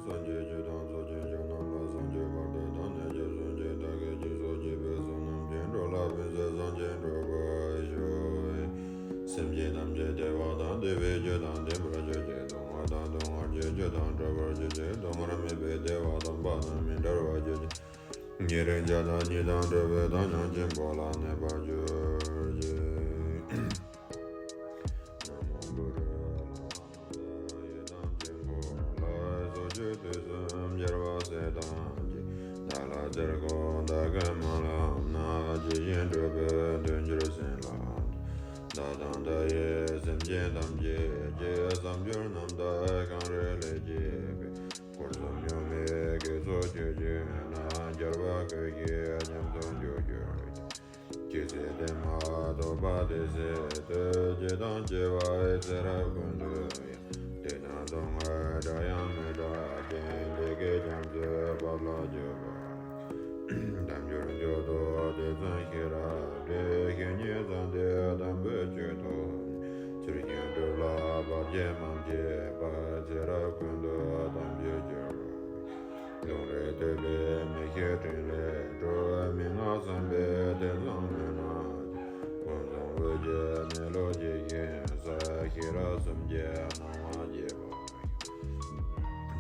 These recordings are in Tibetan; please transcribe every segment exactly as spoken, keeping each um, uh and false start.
སངས་རྒྱས་ཆོས་དང་ཚོགས་ཀྱི་མཆོག་རྣམས་ལ། སངས་རྒྱས་གོ་འཕང་དང་ནི་རྗེས་སུ་མཆི། བདག་གིས་སྦྱིན་སོགས་བགྱིས་པའི་བསོད་ནམས་ཀྱིས། འགྲོ་ལ་ཕན་ཕྱིར་སངས་རྒྱས་འགྲུབ་པར་ཤོག། སེམས་ཅན་ཐམས་ཅད་བདེ་བ་དང་བདེ་བའི་རྒྱུ་དང་ལྡན་པར་གྱུར་ཅིག། སྡུག་བསྔལ་དང་སྡུག་བསྔལ་གྱི་རྒྱུ་དང་བྲལ་བར་གྱུར་ཅིག། སྡུག་བསྔལ་མེད་པའི་བདེ་བ་དམ་པ་དང་མི་འབྲལ་བར་གྱུར་ཅིག། ཉེ་རིང་ཆགས་སྡང་གཉིས་དང་བྲལ་བའི་ཐབས་ཉམས་ཆེན་པོ་ལ་གནས་པར་གྱུར་ཅིག། ན་མོ་གུ་རུ་ལ། ཡི་དམ་དཀྱིལ་འཁོར་ལ། སོགས་རྒྱུད་དུས་གསུམ་རྒྱལ་བ་སྲས་དང་བཅས། བདག་ལ་ཚུར་འཁོར་བདག་གི་སྨོན་ལམ་རྣམས། ཇི་བཞིན་འགྲུབ་པའི་དོན་གྱུར་ཅིག་ལགས། བདག་དང་མཐའ་ཡས་སེམས་ཅན་ཐམས་ཅད་ཀྱི། བསམ་སྦྱོར་རྣམ་དག་གང་རིགས་ལས་སྐྱེས་པའི། འཁོར་གསུམ་སྙོམས་པའི་དགེ་ཚོགས་ཆོས་ཀྱི་རྣམ་རྒྱལ་བ་ཀུན་གྱི་ཉམས་སུ་འགྲོ་གྱུར་ཅིག། ཇི་སྲིད་དེ་མ་ཐོབ་པ་དེ་སྲིད་དུ། སྐྱེ་དང་སྐྱེ་བ་ཡི་ཚེ་རབས་ཀུན་ཏུ་ཡང་། བདེ་དང་སྡུག་བསྔལ་འདྲ་ཡང་མི་འདྲ་ཅིང་། བདེ་དགེ་རྒྱ་མཚོའི་བབ་ལ་འཇུག་པར། དལ་འབྱོར་འགྱུར་ལྡོག་དེ་ཙམ་ཤེས་རབ་ཀྱིས། བཤེས་གཉེན་བཟང་དེ་དམ་པའི་ཆོས་ཐོབ་ནས། ཚུལ་བཞིན་སྒྲུབ་ལ་བར་ཆད་མ་མཆིས་པར། ཚེ་རབས་ཀུན་ཏུ་དམ་ཆོས་གྱུར་པར། ལུང་རིགས་ཐེག་པའི་མི་ཤེས་ཕྲིན་ལས་གྲུབ། མན་ངག་བསམ་པའི་ཐོས་བསམ་ལྷུན་གྲུབ་ཀྱིས། ཀུན་བཟང་འོད་ཀྱི་མེ་ལོང་ཇི་བཞིན་གསལ། ཤེས་རབ་གསུམ་གྱི་སྣང་བ་རྒྱས་པར་གྱུར།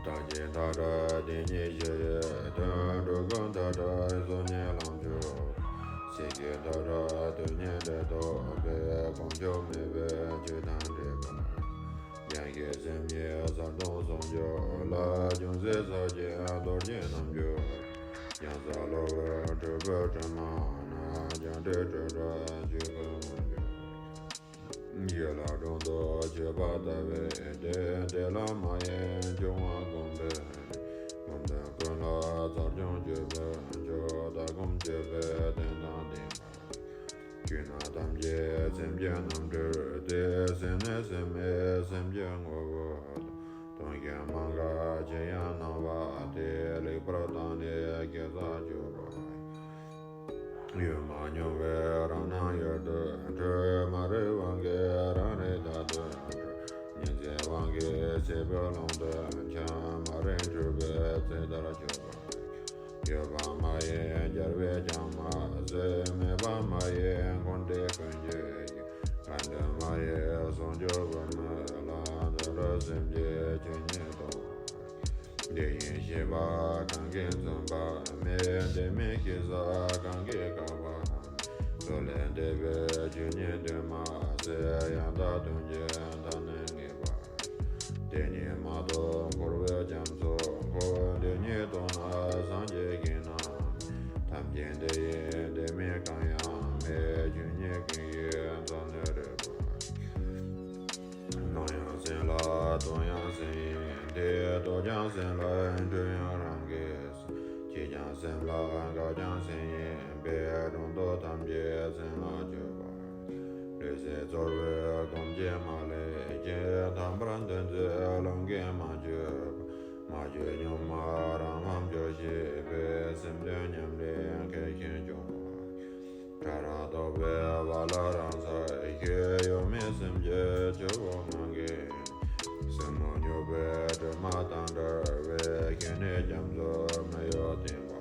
མཐར་ཕྱིན་མཐའ་བྲལ་དེ་ཉིད་ཞི་བའི་དོན། འགྲོ་ཀུན་མཐའ་བྲལ་སོ་ཉིད་ལམ་མཆོག་ཏུ། སྲིད་ཞིའི་མཐའ་བྲལ་དོན་གཉིས་འབྲེལ་ཐོབ་པའི། གོམས་ཆོད་མེད་པའི་ཆོས་དང་འདྲེས་པར། སྦྱང་ཞིང་སེམས་ཉིད་གསལ་སྟོང་ཟུང་འཇུག་ལ། ཅུང་ཟད་ཟག་བཅས་རྡོ་རྗེའི་རྣམ་འགྱུར། ཡང་ཟབ་གློ་བུར་འཁྲུལ་པའི་དྲི་མ་རྣམས། སྦྱངས་ཏེ་སྤྲོས་བྲལ་ཆོས་སྐུ་མངོན་གྱུར། ཡུལ་ལ་སྒྲོ་འདོགས་ཆོད་པ་ལྟ་བུའི་དོན། དེ་ལ་མ་ཡེངས་སྐྱོ་བ་བསྒོམས་པས་ནི། སྒོམ་དོན་ཀུན་ལ་ཚར་བྱུང་སྤྱོད་པའི་མཆོག་ལྟ་སྒོམ་སྤྱོད་པའི་དོན་དང་ལྡན་པར། གུད་ན་ཐམས་ཅད་སེམས་ཀྱི་རྣམ་འཕྲུལ་ཏེ། སེམས་ནི་སེམས་མེད་སེམས་ཀྱི་ངོ་བོ་དང་། དོན་གཞན་མང་ག་ཅི་ཡང་སྣང་བ་སྟེ། ལེགས་པར་བརྟགས་ནས་དགེ་རྩ་སྤྱོད་པ་ཡིས། ཡུལ་མ་མྱོང་བའི་རང་སྣང་ཡུལ་དུ་འཁྲུལ། མ་རིག་དབང་གིས་རང་རིག་བདག་ཏུ་འཁྲུལ། ཉིན་མཚན་དབང་གིས་སྲིད་པའི་ཀློང་དུ་འཁྱམས། མ་རིག་འཁྲུལ་པའི་ཚེ་ལྟར་གྱུར་པ། ཡོད་པ་མ་ཡིན་རྒྱལ་བས་ཀྱང་མ་བཟོད། མེད་པ་མ་ཡིན་འཁོར་འདས་ཀུན་གྱི་རྒྱུ། གང་དུ་མ་ཡིན་ཟུང་འཇུག་བུ་མོ་ལ། འདི་འདྲ་སེམས་ཀྱི་ཆོས་ཉིད་སྟོང་པར། དེ་བཞིན་གཤེགས་པ་གང་གིས་མཚོན་པ་མེད། དེ་མིན་གཤེགས་ས་གང་གིས་བཀག་པ་མེད། བློ་ལས་འདས་པའི་ཆོས་ཉིད་དུ་མ་ཟད། ཡང་དག་དོན་གྱི་མཐའ་ནི་ངེས་པར། དེ་ཉིད་མ་ཐོབ་འཁོར་བའི་རྒྱ་མཚོ་འཁོར། དེ་ཉིད་རྟོགས་ན་སངས་རྒྱས་ཞིང་ན་མེད། ཐམས་ཅད་འདི་ཡི་དེ་མིན་གང་ཡང་མེད། ཆོས་ཉིད་ཀུན་གཞི་མཚོ་ནི་རེད་པ། སྣང་ཡང་སེམས་ལ་རྟོག་ཡང་སེམས་ཡིན་ཏེ། རྟོགས་ཀྱང་སེམས་ལ་འཁྲུལ་ཡང་རང་གིས་སེམས། ཅིས་ཀྱང་སེམས་ལ་འགག་ཀྱང་སེམས་ཡིན་པས། སྒྲོ་འདོགས་ཐམས་ཅད་སེམས་ལ་གཅོད་པར། ལུས་སེམས་ཚོར་བའི་སྒོམ་བྱེད་མ་ལུས་ཀྱི། ཐར་པར་འདོད་འཛིན་ལམ་གྱིས་མ་གཅོད་པ། མ་བཅོས་གཉུག་མ་རང་ལམ་སྦྱོར་ཤེས་པས། སེམས་དོན་ཉམས་ལེན་མཁས་ཤིང་སྦྱོང་བ། ཕྲ་རགས་རྟོག་པའི་བ་ལ་རང་སར་ཞུགས། གཡོ་མེད་སེམས་ཀྱི་ཆུ་བོ་མང་གི། སེན་མོ་སྨྱུག་པའི་དྲི་མ་དང་འདྲ་བའི། ཤེས་ནས་རྒྱ་མཚོ་མེ་ཡོད་བརྟན་པ།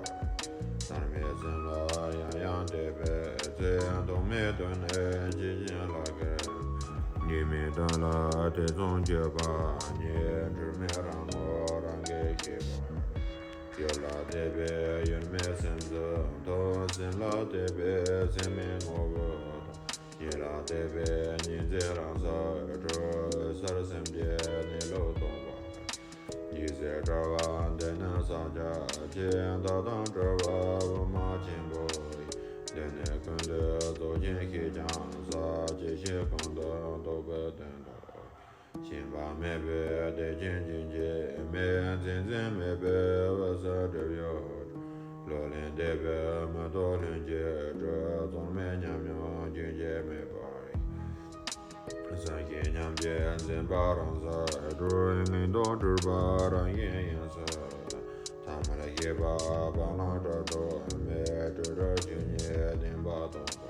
ཐར་མེད་སེམས་ལ་ཡང་ཡང་དད་པའི་ཚེ། ཐོགས་མེད་དོན་ནི་ཇི་བཞིན་ལགས། ངེས་མེད་དོན་ལ་ཐེ་ཚོམ་སྐྱེས་པ་ཉིད། འཁྲུལ་མེད་རང་ངོ་རང་གིས་ཤེས་པ། ཡུལ་ལ་དད་པས་ཡུལ་མེད་སེམས་སུ་མཐོང་། སེམས་ལ་དད་པས་སེམས་མེད་ངོ་བོ་མཐོང་། ཉིད་ལ་དད་པས་ཉིད་མཛད་རང་སར་གྲོལ། འོད་གསལ་སེམས་ཀྱི་གནས་ལུགས་སྟོང་པ། འཇིགས་སེལ་དྲ་བ་འདི་ནི་ཕྱག་རྒྱ་ཆེ། བདག་དང་གྲོལ་བ་དབུ་མ་ཆེན་པོ་ཡིན། འདི་ནི་ཀུན་ཏུ་རྫོགས་ཆེན་ཞེས་ཀྱང་ཟེར། ཇི་སྲིད་གང་དུ་རྟོགས་པའི་དོན་རྟོགས། ཞེན་པ་མེད་པའི་བདེ་ཆེན་རྒྱུན་ཆད་མེད། འཛིན་འཛིན་མེད་པའི་འོད་གསལ་སྒྲིབ་གཡོགས་གྲོལ། བློ་ལས་འདས་པའི་མུ་སྟེགས་ལྷུན་གྱིས་གྲོལ། རྩོལ་མེད་ཉམས་མྱོང་རྒྱུན་ཆད་མེད་པ་ཡིན། བསམ་བཞིན་ཉམས་བཞིན་འཛིན་པ་རང་སར་གྲོལ། མིག་ལྡོག་སྤྲུལ་པ་རང་བཞིན་དབྱིངས་སུ། ཐ་མལ་ཤེས་པ་སྤང་བླང་གྲོལ་སྟོབས་མེད། སྤྲོས་བྲལ་ཆོས་ཉིད་བདེན་པ་རྟོགས་པ།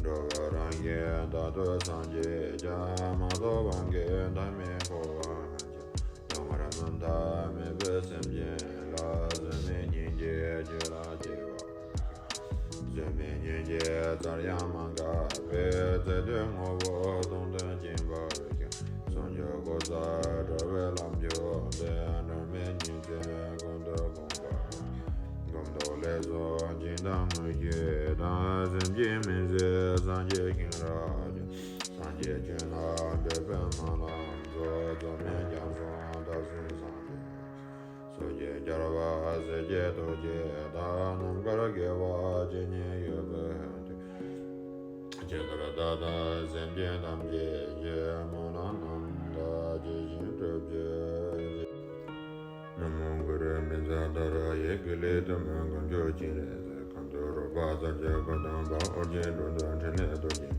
འགྲོ་བའི་རང་བཞིན་རྟག་ཏུ་སངས་རྒྱས་ཀྱང་། མ་རྟོགས་དབང་གིས་མཐའ་མེད་འཁོར་བར་འགྱུར། སྡུག་བསྔལ་མུ་མཐའ་མེད་པའི། སེམས་ཅན་ལ་བཟོད་མེད་སྙིང་རྗེ་རྒྱུད་ལ་སྐྱེ་བ། བཟོད་མེད་སྙིང་རྗེ་ཚར་ཡང་མ་འགགས་པའི། བརྩེ་འདོད་ངོ་བོ་དོན་དུ་སྦྱིན་པར་བྱ། སངས་རྒྱས་གོ་ས་བྲལ་བའི་ལམ་གྱུར་ཏེ། འབྲལ་མེད་ཉིན་མཚན་ཀུན་ཏུ་གོམས་པར་བྱ། སྒོམ་རྟོག་ལས་སུ་སྦྱིན་དང་མོས་གུས་དང་། སེམས་ཀྱིས་མི་ཟད་སངས་རྒྱས་ཞིང་རབ་ཀྱི། སངས་རྒྱས་ཆོས་རྣམས་འབྲེལ་པའི་སྨོན་ལམ་སོགས། རྩོལ་མེད་རྒྱ་མཚོ་བདག་སེམས་སངས་རྒྱས། སོ་སྐྱེ་རྒྱལ་བ་སྲས་བཅས་ཐུགས་བསྐྱེད་དང་། རྣམ་དཀར་དགེ་བ་ཇི་སྙེད་ཡོད་པའི་མཐུས། ཇི་ལྟར་བདག་དང་སེམས་ཅན་ཐམས་ཅད་ཀྱི། སྨོན་ལམ་རྣམ་དག་ཇི་བཞིན་འགྲུབ་གྱུར་ཅིག། ན་མོ་གུ་རུ་བཛྲ་ཏཱ་ར་ཡེ་ཀཱ་ལི་ཏ་མ་ཀུན་སྐྱོད་སྤྱན་རས་གཟིགས། གང་འདུལ་རོལ་པ་ཕྱག་རྒྱ་སྐུ་བལྟམས་པ། ཨོ་རྒྱན་འགྲོ་དྲུག་འཕྲིན་ལས་རྡོ་རྗེ།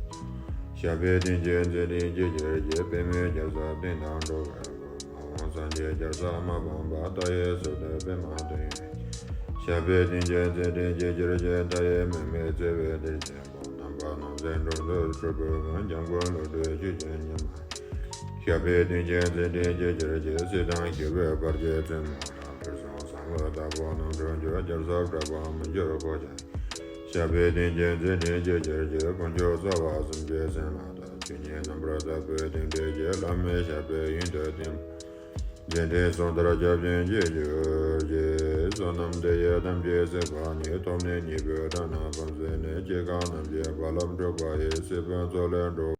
ཞབས་པད་བརྟན་ཅིང་མཛད་འཕྲིན་ཇི་ལྟར་བཞུགས། པདྨའི་རྒྱལ་ས་བསྟན་དང་འགྲོ་བའི་མགོན། མ་འོངས་སངས་རྒྱས་རྒྱལ་ཚབ་མ་སྤངས་པ། མཐའ་ཡས་སྲིད་དུ་པདྨ་དོན་ཡོད་ཅན། ཞབས་པད་བརྟན་ཅིང་མཛད་འཕྲིན་ཇི་ལྟར་བཞུགས། མཐའ་ཡས་མུ་མེད་བརྩེ་བའི་གཏེར་ཆེན་པོ། ནམ་མཁའ་ནམ་མཁའི་འགྲོ་འདུལ་སྤྲུལ་པའི་མགོན། འཇམ་མགོན་བློ་གྲོས་ཆོས་ཀྱི་ཉི་མ། ཞབས་པད་བརྟན་ཅིང་མཛད་འཕྲིན་ཇི་ལྟར་བཞུགས། སྲིད་དང་ཞི་བའི་བར་གྱི་བཙུན་མོ་ལ། ཕུན་སུམ་ཚོགས་པའི་བདག་པོ་རྣམ་གྲོལ་གྱུར། རྒྱལ་ཚབ་གྲགས་པ་མི་འགྱུར་གོ་ཆ། ཞབས་པད་བརྟན་ཅིང་མཛད་འཕྲིན་ཇི་ལྟར་བཞུགས། དཀོན་མཆོག་རྩ་བ་གསུམ་གྱི་མཚན་ལ་བསྟོད། ཆོས་ཉིད་རྣམ་པར་དག་པའི་རྟེན་འབྲེལ་གྱི། བླ་མའི་ཞབས་པད་ཡུན་དུ་བརྟན། མཛད་འཕྲིན་གསུང་ལྟར་སྐྱབས་སྦྱིན་གྱིས་གྱུར་ཅིག། བསོད་ནམས་འདི་ཡིས་ཐམས་ཅད་གཟིགས་པ་ཉིད། ཐོབ་ནས་ཉེས་པའི་དགྲ་རྣམས་ཕམ་བྱས་ནས། སྐྱེ་རྒ་ན་འཆིའི་རྦ་རླབས་འཁྲུགས་པ་ཡི། སྲིད་པའི་མཚོ་ལས་འགྲོ་